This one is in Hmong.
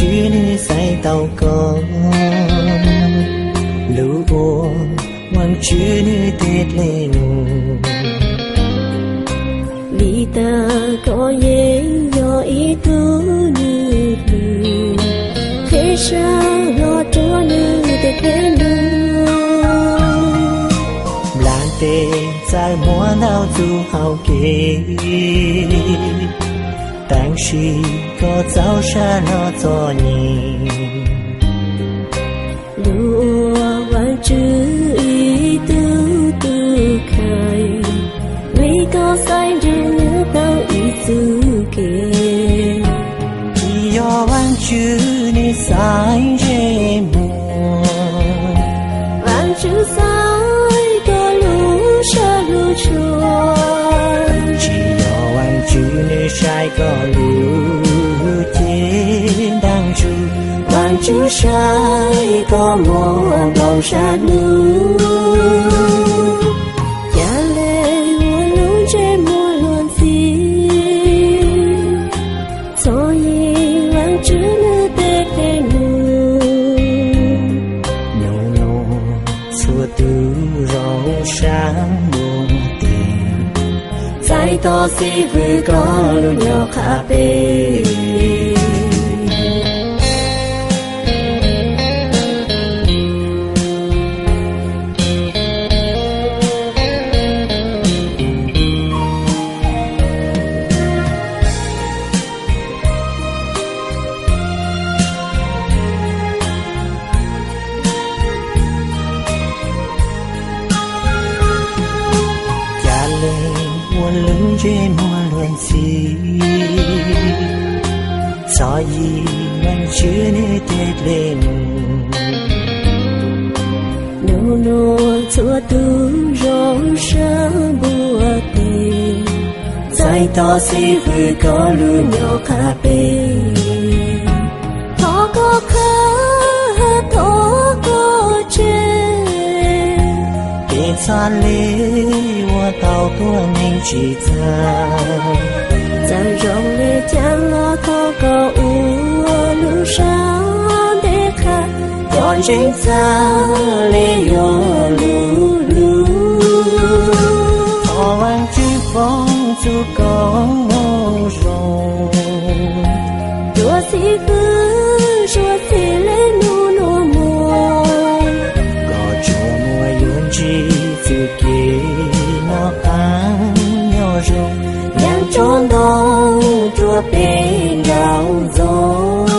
Tswv nws xaiv tau koj, lub ua Vaajtswv nws tej dlej num. Vim tas koj yeej yog ib tug nws hlub, qheb sab hlo rua nws tej dlej num. Nplaim tes txawm muaj ntau txuj hauv kev, tab sis koj txaus sab hlo txom nyem. Lub ua Vaajtswv ib tug tub khai, vim koj xaiv nrug nws tau ib txuj kev. Tsis yog Vaajtswv nws xaiv ntsej muag, Vaajtswv xaiv koj lub sab lub tsua. Tsis yog Vaajtswv nws saib koj lub cev ntaag ntsug, Vaajtswv saib koj muaj nplooj sab lug. Ca le ua lub ntsej muag luag ntxhi, txom nyem Vaajtswv nws tej dlej num. Nyob nyob txhua tug zoo sab npuag tes, txais tos xib fwb koj lub nyuam qhab peb. Ca le ua lub ntsej muag luag ntxhi, txom nyem Vaajtswv nws tej dlej num. Nub nua txhua tug zoo sab npuag tes, txais tos xib fwb koj lub nyuam qhab peb. Thov koj qha, thov koj tseg, kev txhaj le uas tau tuab neeg tsim txom. Txawm zoo le caag los thov koj ua lub sab ntev qha, cov ntseeg txhaj le yuav lub lug. Thov Vaajtswv foom txug koob moov zoo rua xib fwb suav txhij le nub nua muag, kom tsuas muaj yuav ntsib txuj kev noj qaab nyob zoo, yaaj tsob ntoo rua peb nraug ntxoov.